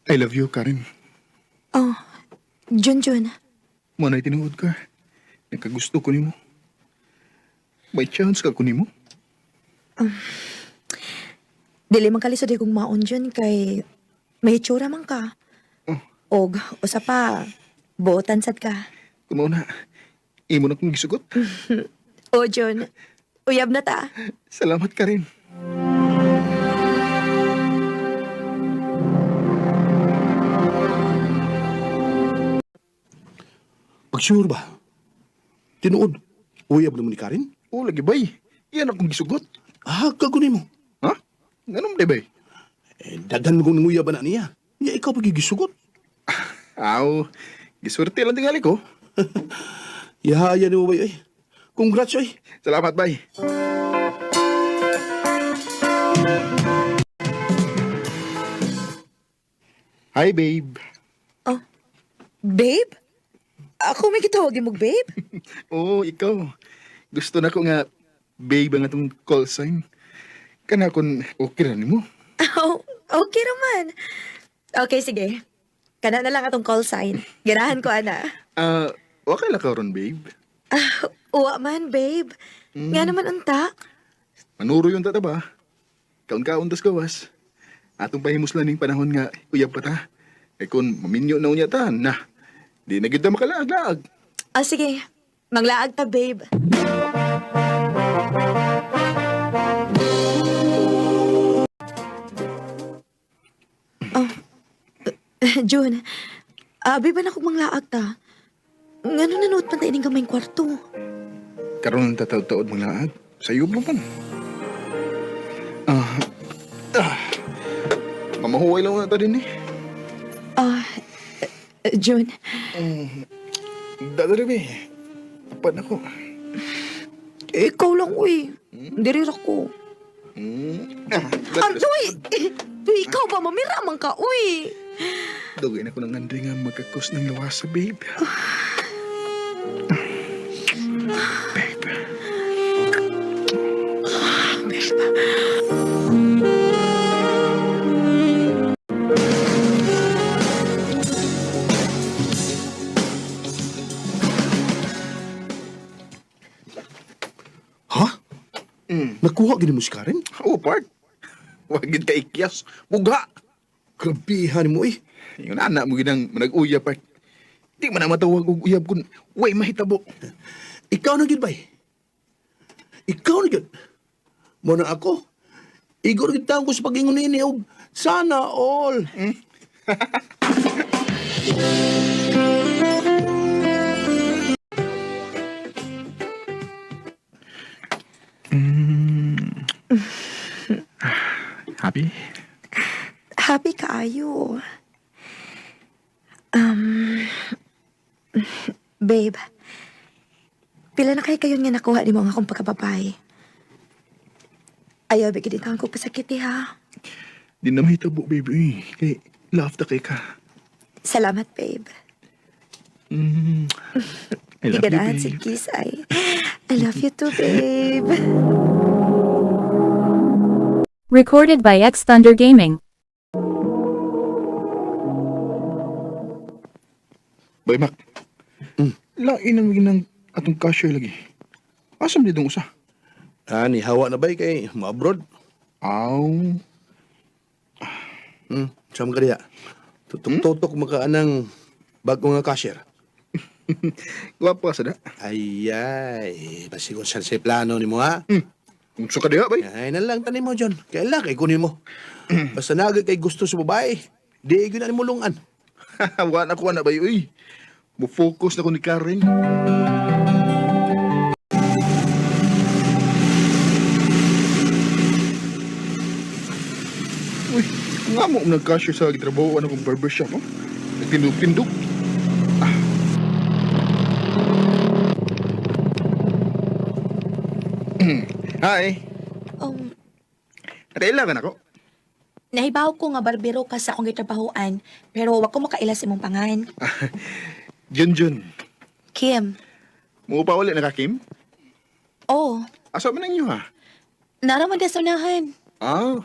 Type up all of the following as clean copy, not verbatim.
I love you, Karen. Oh, Junjun. Mo na'y tinuod ka. Nagkagusto ko nimo. May chance ka ko nimo. Dili man kalisod kong maon Jun kay may itsura man ka. Oh. Og usa pa, buotan sad ka. Kumaw na. Imo na kong gisugot. O Jun, uyab na ta. Salamat, Karen. Pag sure ba? Tinuod, uyab na mo ni Karen? Oh, lagi bay. Iyan akong gisugot. Ah, kagunin mo. Ha? Ganun di bay? Eh, daghan kong nanguyab na niya. Niya ikaw pagigisugot. Aw, giswerte lang tingali ko. Yahaya ni mo bay, ay. Congrats, ay. Salamat, bay. Hi, babe. Oh, babe? Ako may gitawag mo, babe? Oo, ikaw. Gusto na ko nga, babe, ang atong call sign. Kana kun okay ra nimo. Oh, okay raman. Okay, sige. Kana na lang atong call sign. Ganahan ko, ana. Ah, okay lang ka ron, babe. Ah, uwa man, babe. Nga naman unta. Manuro yung tata ba? Kaon-kaon tas gawas. Atong pahimuslan ning panahon nga uyab pa ta. Eh kung maminyo na unya ta, na. Di na gyud ta makalaag-laag. Ah, sige. Manglaag ta, babe. Oh, June, abi ba na kong manglaag ta? Ngano nanood pa ta ining kamayng kwarto? Karon tataod-taod mga laag. Sayo pa man. Ah, ah. Mamahuway lang na ta din eh. Ah, June, Dadari be. Apan ako. ikaw lang, uy. Diri ra ko. Ah, Ah, uy! Eh, ikaw ba? Mamira man ka, uy! Dugay na ko ng Andre nga magkakos ng lawasa, babe. Babe. Babe. Ha? Nakuha gini mo si Karen? Oh, part. Wag gid ka ikyas. Bugha. Grabihan mo, eh. Yung anak mo ginang manag-uya, part. Di man na matawag og uyab kun way mahitabo. Ikaw na gyud bay. Ikaw na gyud. Mo na ako. Igor gyud taon ko sa pag-ingon niini og sana all. Happy? Happy kaayo. Babe, pila na kay kayon nga nakuha nimo ang akong pagkababay. Ayaw, bigyan din ko pasakiti ha. Di na mahitabo, baby. Kay love ta kay ka. Salamat, babe. I love you, Higanaan babe. si Kiss ay. I love you too, babe. Recorded by X Thunder Gaming. Bay, Mac. Lain ang ginang atong cashier lagi. Asam di dong usa? Ah, ni hawa na bay kay mo-abroad. Aw. Sama ka diha. Tutok-tutok makaanang bago nga cashier. Gwapa sa da. Ay, basigon sa sa plano ni mo ha. Unsa ka diha, bay? Ay, na lang tanim mo, John. Kaya kay kunin mo. Basta naga kay gusto sa babae, di gyud na nimo lungan. Wa na ko na bay, uy. Mo-focus na ko ni Karen. Uy, nga mo nag-cashier sa gitrabaho ano kong barbershop, oh. Nagtindog-tindog. Ah. Hi. Rela ka na ko. Nahibaw ko nga barbero ka sa akong gitrabahoan, pero wa ko makaila sa imong pangan. Jun Jun. Kim, Mo pa uli na ka, Kim? oh, Asa man ninyo ha? naraman sa unahan. Ah.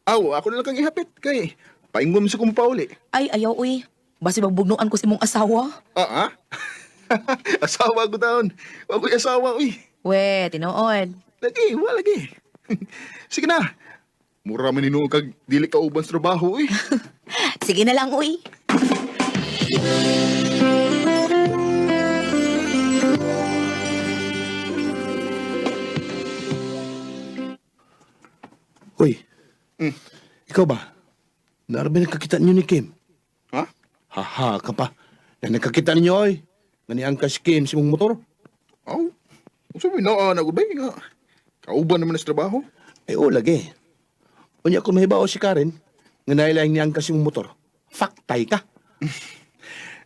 Aw, ako na lang kang ihapit kay Paingon mo sa kumpauli. Ay, ayaw uy. Basi magbugnuan ko si mong asawa. Ah, ah? Asawa ko taon. Wa ko'y asawa, uy. We, tinuod. Lagi, wa lagi. Sige na. Mura man hinuon kag dili ka uban sa trabaho, uy. Sige na lang, uy. Uy. Ikaw ba? Naarabi nagkakita ninyo ni Kim. Ha? Haha ka pa. Na nagkakita ninyo oy. Nganiang ka si Kim sa imong motor. Aw. Unsa may naa na gud bay nga. Kauban naman sa trabaho. Ay o lagi. Unya kung mahibaw si Karen, nga nailaing niyang kasi mong motor. Faktay ka.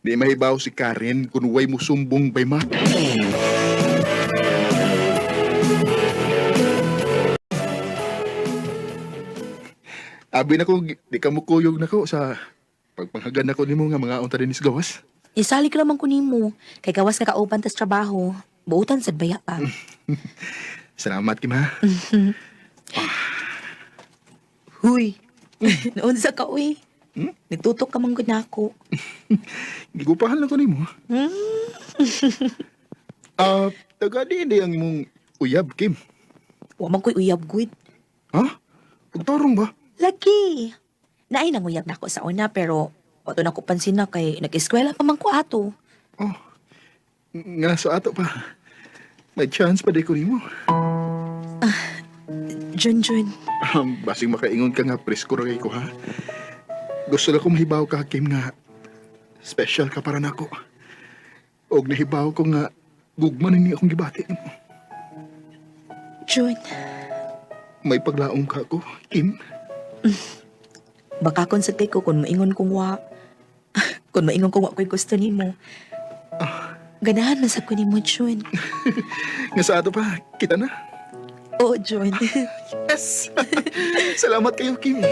Di mahibaw si Karen kung way mo sumbong bay ma. Abi na ko, di ka mo kuyog na ko sa pagpanghagan na ko nimo nga mga unta din gawas. Isali ka naman ko nimo. Kay gawas ka kauban tas trabaho. Buutan sad baya pa. Salamat, Kim, ha? Huy. Naunsa ka, uy. Nagtutok ka man gud nako. Gigupahan lang ko nimo. Ah, taga di di ang imong uyab, Kim. Wa man ko'y uyab gud. Ha? Pagtarong ba? Lagi. Naay nanguyab nako sa una pero wato na ko pansin na kay nag-eskwela pa man ko ato. Oh, nga sa ato pa. May chance pa di ko nimo. Jun Jun, Basing makaingon ka nga, presko ra kay ko, ha? Gusto lang ko mahibaw ka, Kim, nga special ka para nako. Og nahibaw ko nga gugma ni akong gibati. Jun, May paglaong ka ko, Kim. Baka kon sad kay ko kung maingon kong wa. Kung maingon kong wa ko'y gusto nimo. ganahan man sab ko nimo, Jun. Nga sa ato pa, kita na. Oo, Jun. Yes! Salamat kayo, Kim.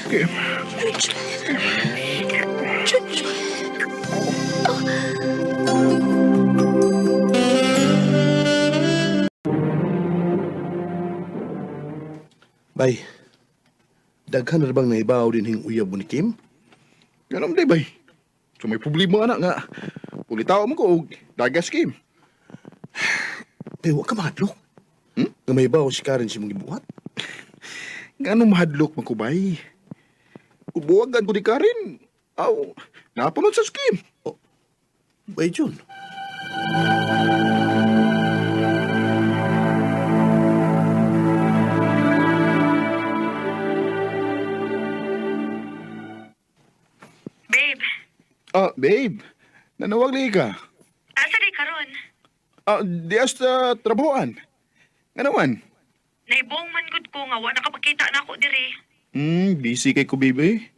Kim, Jun, Jun. Jun, Jun. Bay, daghan na bang nahibaw din hing uyab mo ni Kim? ganun di bay. So may problema na nga. Pulitaw mo ko og dagas, Kim. Bay, wa ka mahadlok. Hmm? Nga mahibaw si Karen sa imong gibuhat. Ngano mahadlok man ko bay? Kubuwagan ko di Karen. Aw, napaman sa scheme. Bay, Jun. Babe, Ah, babe. Nanawag lagi ka. asa di karon? Ah, di hasta trabahoan. Nga naman? Naibong man gud ko nga wa nakapakita na ako diri. Busy kay ko, baby.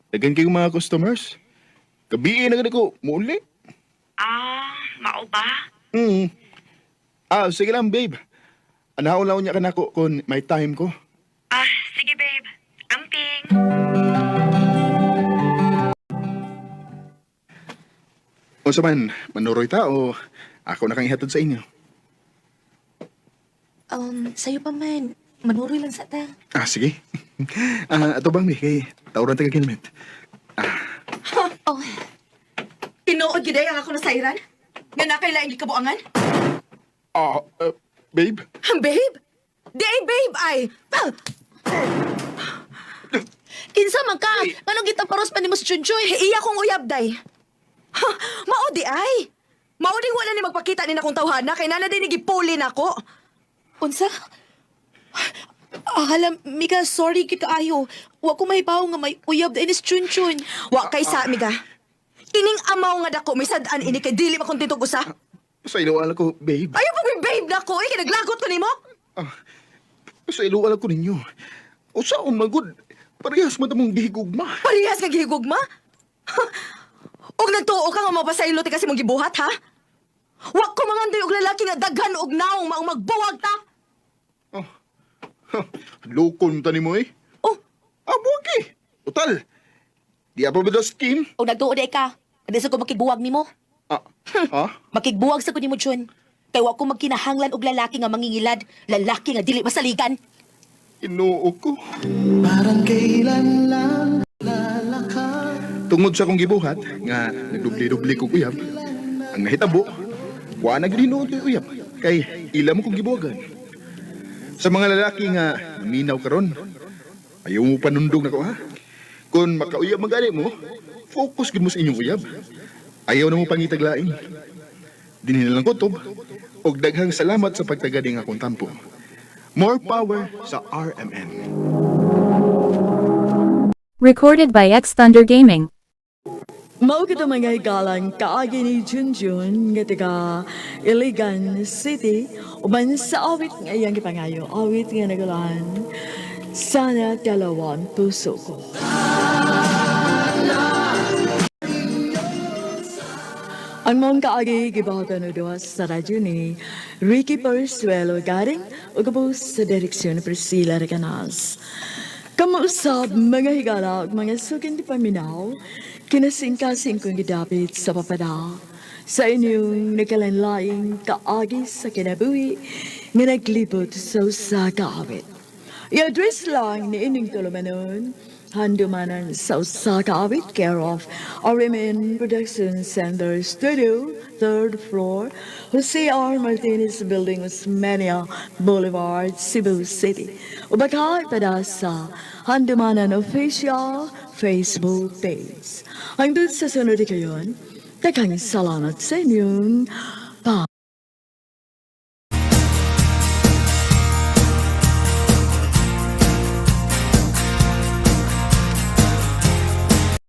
Dagan kayo mga customers. Gabi na gani ko, muuli. Ah, mao ba? Hmm. Ah, sige lang, babe. Anaon lang niya ka nako kung may time ko. Ah, sige babe. Amping. O sa man, manuroy ta o ako na kang ihatod sa inyo. Sayo pa man. Manuroy lang sa ta. Ah, sige. Ah, ato bang, kay tawran taga helmet. Oh, Tinuod gid ay ang ako nasairan? Nga na kay laing gikabuangan? Ah, babe? Babe? Di ay babe ay. Ah! Kinsa man ka? Nganong gitaparos pa nimo si Chunchoy? Iya kong uyab day. Ha, mao di ay. Mao di wala ni magpakita ni nakong tawhana kay nana day ni gipuli nako. Unsa? Ah, hala, Mika, sorry kit kaayo. Wa ko mahibaw nga may uyab din is Chunchun. Wa kay sa amiga. Kining amaw nga dako may sad-an ini kay dili makontento og usa. Sa iluan ko, babe. Ayaw pag may babe nako eh kay naglagot ko nimo. Ah, sa iluan ko ninyo. Usaon man gud. Parehas man ta mong gihigugma. Parehas kag gihigugma. Ha, Og nagtuo ka nga mapasaylo ti kasi mong gibuhat ha? Wa ko mangandoy og lalaki nga daghan og naong maong magbuwag ta. Oh. Huh, Lukon ta nimo eh. Oh, Ah, buwag eh. Total. Di apa ba scheme? O nagtuo day ka. Kadi sa ko makigbuwag nimo. Ah, ha? Makigbuwag sa ko nimo, Chun. Kay wa ko magkinahanglan og lalaki nga mangingilad, lalaki nga dili masaligan. Inoo ko. Parang kailan lang lalakad. Tungod sa akong gibuhat, nga nagdubli-dubli ko uyab, ang nahitabo, wa na gyud hinuon ko'y uyab, kay ila mo kong gibuhagan. Sa mga lalaki nga minaw karon, ayaw mo panundog nako ha. Kung makauyab man gani mo, focus gyud mo sa inyong uyab. Ayaw na mo pangitaglain. Dinhi na lang kutob, og daghang salamat sa pagtagad ng akong tampo. More power sa RMN. Recorded by X Thunder Gaming. Mao kita mga higalang kaagi ni Junjun nga taga Iligan City uban sa awit nga iyang gipangayo, awit nga nagulahan "Sana Dalawa ang Puso Ko". Ang maong kaagi gibahagan o duha sa radyo ni Ricky Persuelo Garing ug gabo sa direksyon ni Priscilla Recanas. Kamuusab mga higala ug mga suking di paminaw, kinasingkasing kong gidapit sa papada sa inyong nagkalanlaing kaagi sa kinabuhi nga naglibot sa usa ka awit. I-address lang ni ining tulumanon, Handumanan sa usa ka awit, care of RMN Production Center Studio, third floor, Jose R. Martinez Building, Osmeña Boulevard, Cebu City. O baka ipada sa Handumanan Official Facebook page. Hangtod sa sunod kayon, daghang salamat sa inyong